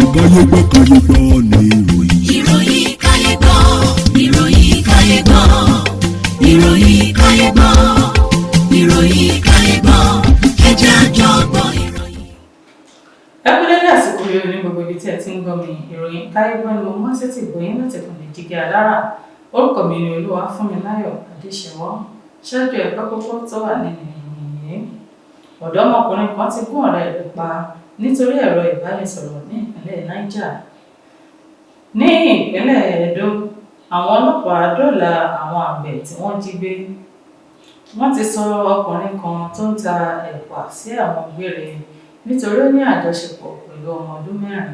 Gbọ́ káyé gbọ́ káyé gbọ́ ní ìròyìn. Ìròyìn káyé gbọ́, ìròyìn káyé gbọ́, ìròyìn káyé gbọ́, ìròyìn káyé gbọ́, ẹ jẹ́ a jọ gbọ́ ìròyìn. Ẹ kú dédé àsìkò yìí ní gbogbo ibi tí ẹ ti ń gbọ́ mi. Ìròyìn káyé gbọ́ ni mo mú sétí ìgbọ̀yìn láti kàn lè jígẹ alára. Orúkọ mi ni Olúwafúnmiláyọ̀ Adéṣẹwọ́. Ṣáájú, ẹ̀kọ́ kókó tó wà nínú ìròyìn yìí: ọ̀dọ́mọkùnrin kan ti gún ọ̀rẹ́ rẹ̀ pa nítorí ẹ̀rọ ìbánisọ̀rọ̀ ní ìpínlẹ̀ Niger. Ní ìpínlẹ̀ Edo, àwọn ọlọ́pàá dóòlà àwọn àgbẹ̀ tí wọ́n jí gbé. Wọ́n ti sọ ọkùnrin kan tó ń ta ẹ̀pà sí ẹ̀wọ̀n gbére nítorí ó ní àjọṣepọ̀ pẹ̀lú ọmọ ọdún 4.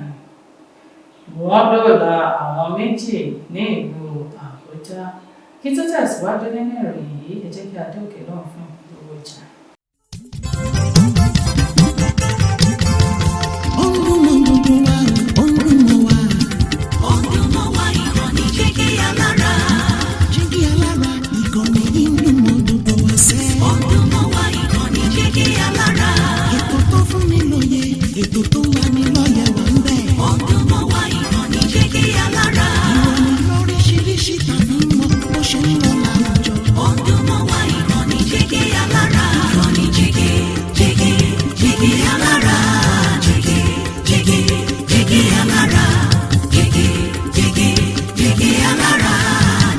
Wọ́n dóòlà àwọn méjì ní ìlú Àbújá. Kí tó tẹ̀síwájú nínú ìròyìn yìí, ẹ jẹ́ kí a dé òkè náà fún ìpolówó ọjà. Ó ń dún mọ́ gbogbo wa, ó ń dún mọ́ wa. Ó ń dún mọ́ wa, ìkànnì Jígí Alára. Jígí Alára, ìkànnì yìí ń dún mọ́ gbogbo wa sẹ́. Ó ń dún mọ́ wa, ìkànnì Jígí Alára. Ètò tó fún ni lóye, ètò tó ń lani lọ́yẹ̀ wà ń bẹ̀. Ó ń dún mọ́ wa, ìkànnì Jígí Alára. Ìròyìn lóríṣiríṣi tàbí mọ́ bó ṣe ń lọ láwùjọ. Ó ń dún mọ́ wa, ìkànnì Jígí Alára. Ìkànnì Jígí, Jígí, Jígí Alára. Jígí, Jígí, Jígí Alára. Jígí, Jígí, Jígí Alára.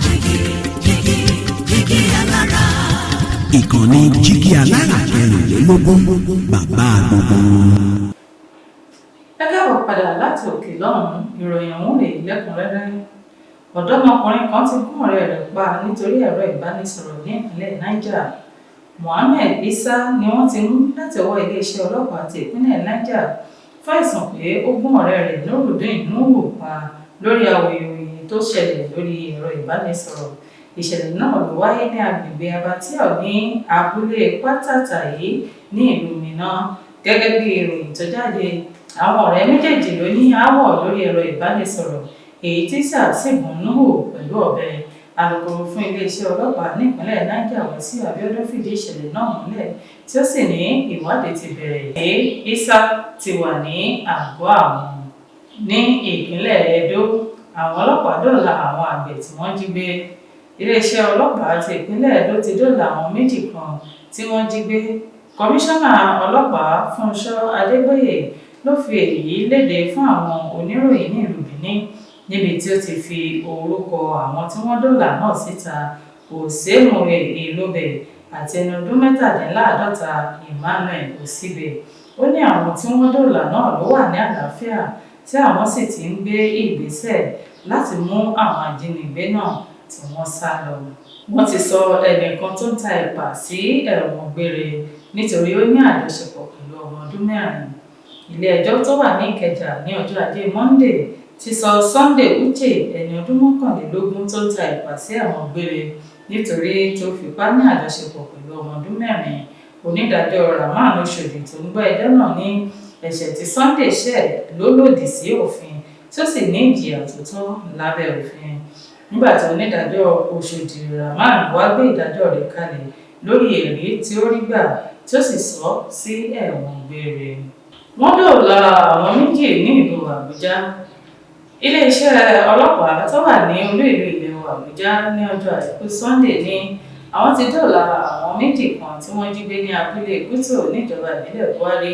Jígí, Jígí, Jígí Alára. Ìkànnì Jígí Alára 24, bàbá gbogbo wọn. Ẹ káàbọ̀ padà láti òkè lọ́hùn-ún. Ìròyìn ọ̀hún rèé lẹ́kùnrẹ́rẹ́. Ọ̀dọ́mọkùnrin kan ti gún ọ̀rẹ́ rẹ̀ pa nítorí ẹ̀rọ ìbánisọ̀rọ̀ ní ìpínlẹ̀ Niger. Mohammed Isa ni wọ́n ti mú láti ọwọ́ iléeṣẹ́ ọlọ́pàá ti ìpínlẹ̀ Niger fún ẹ̀sùn pé ó gún ọ̀rẹ́ rẹ̀ Nurudeen Nuhu pa lórí awuyewuye tó ṣẹlẹ̀ lórí ẹ̀rọ ìbánisọ̀rọ̀. Ìṣẹ̀lẹ̀ náà ló wáyé ní agbègbè Abattoir ní abúlé Pátàtàyé ní ìlú Minna. Gẹ́gẹ́ bí ìròyìn tó jáde, àwọn ọ̀rẹ́ méjèèjì ló ní aáwọ̀ lórí ẹ̀rọ ìbánisọ̀rọ̀, èyí tí Isa sì gún Nuhu pẹ̀lú ọ̀bẹ. Alūkkóró fún iléeṣẹ́ ọlọ́pàá nípínlẹ̀ Niger, Wàsíù Abiodun, fìdí ìṣẹ̀lẹ̀ náà múlẹ̀, tí ó sì ní ìwádìí ti bẹ̀rẹ̀, pé Isa ti wà ní àgọ́ àwọn. Ní ìpínlẹ̀ Edo, àwọn ọlọ́pàá dóòlà àwọn àgbẹ̀ tí wọ́n jí gbé. Iléeṣẹ́ ọlọ́pàá ti ìpínlẹ̀ Edo ti dóòlà àwọn méjì kan tí wọ́n jí gbé. Kọmíṣánná ọlọ́pàá Fúnṣọ́ Adégbòye ló fi èyí léde fún àwọn oníròyìn ní ìlú Benin, níbi tí ó ti fi orúkọ àwọn tí wọ́n dóòlà náà síta: Òsèmùrè Ìlóbẹ àti ẹni ọdún 47 Emmanuel Òsíbẹ. Ó ní àwọn tí wọ́n dóòlà náà ló wà ní àlàáfíà, tí àwọn sì ti ń gbé ìgbésẹ̀ láti mú àwọn ajínigbé náà tí wọ́n sá lọ. Wọ́n ti sọ ẹnìkan tó ń ta ẹ̀pà sí ẹ̀wọ̀n gbére nítorí ó ní àjọṣepọ̀ pẹ̀lú ọmọ ọdún 4. Ilé-ẹjọ́ tó wà ní Ìkẹjà ní ọjọ́ Ajé Monde ti sọ Sunday Uche, ẹni ọdún 21 tó ń ta ẹ̀pà, sí ẹ̀wọ̀n gbére nítorí tó fipá ní àjọṣepọ̀ pẹ̀lú ọmọ ọdún 4. Onídàájọ́ Rahman Oshodi tó ń gbọ́ ẹjọ́ náà ní ẹ̀ṣẹ̀ tí Sunday ṣẹ̀ ló lòdì sí òfin, tí ó sì ní ìjìyà tó tọ́ lábẹ́ òfin. Nígbà tí onídàájọ́ Oshodi Rahman wá gbé ìdájọ́ rẹ̀ kalẹ̀ lórí ẹ̀rí tí ó rí gbà, tí ó sì sọ sí ẹ̀wọ̀n gbére. Wọ́n dóòlà àwọn méjì ní ìlú Àbújá. Iléeṣẹ́ ọlọ́pàá tó wà ní olú ìlú ilẹ̀ Àbújá ní ọjọ́ Àìkú Sunday ní àwọn ti dóòlà àwọn méjì kan tí wọ́n jí gbé ní abúlé Gútò níjọba ìbílẹ̀ Buhari.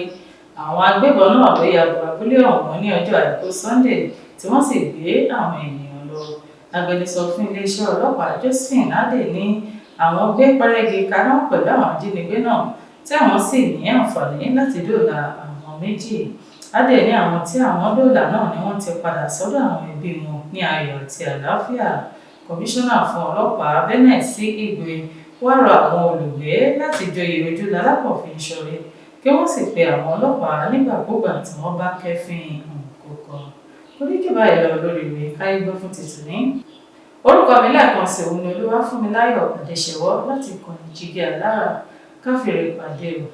Àwọn agbébọn náà ló ya bo abúlé ọ̀hún ní ọjọ́ Àìkú Sunday, tí wọ́n sì gbé àwọn ènìyàn lọ. Agbẹnusọ fún iléeṣẹ́ ọlọ́pàá Josephine Adeh ní àwọn gbé pẹ́rẹ́gì kaná pẹ̀lú àwọn ajínigbé náà, tí àwọn sì ní àǹfààní láti dóòlà àwọn méjì. Adeh ní àwọn tí àwọn dóòlà náà ni wọ́n ti padà sọ́dọ̀ àwọn ẹbí wọn ní ayọ̀ àti àlàáfíà. Kọmíṣánná fún ọlọ́pàá Bennett C. Igwe wá rọ àwọn olùgbé láti joyè ojú lalákàn fi ń ṣọ́rí, kí wọ́n sì pe àwọn ọlọ́pàá nígbàkúùgbà tí wọ́n bá kẹ́fín nǹkan. Oníjù báyìí lọ lórí ìwé káyé gbọ́ fún tìtù ní. Orúkọ mi lẹ́ẹ̀kan sí òun ni Olúwafúnmiláyọ̀ Adéṣẹwọ́ láti ìkànnì Jígí Alára. Káfíńrè pàdé o.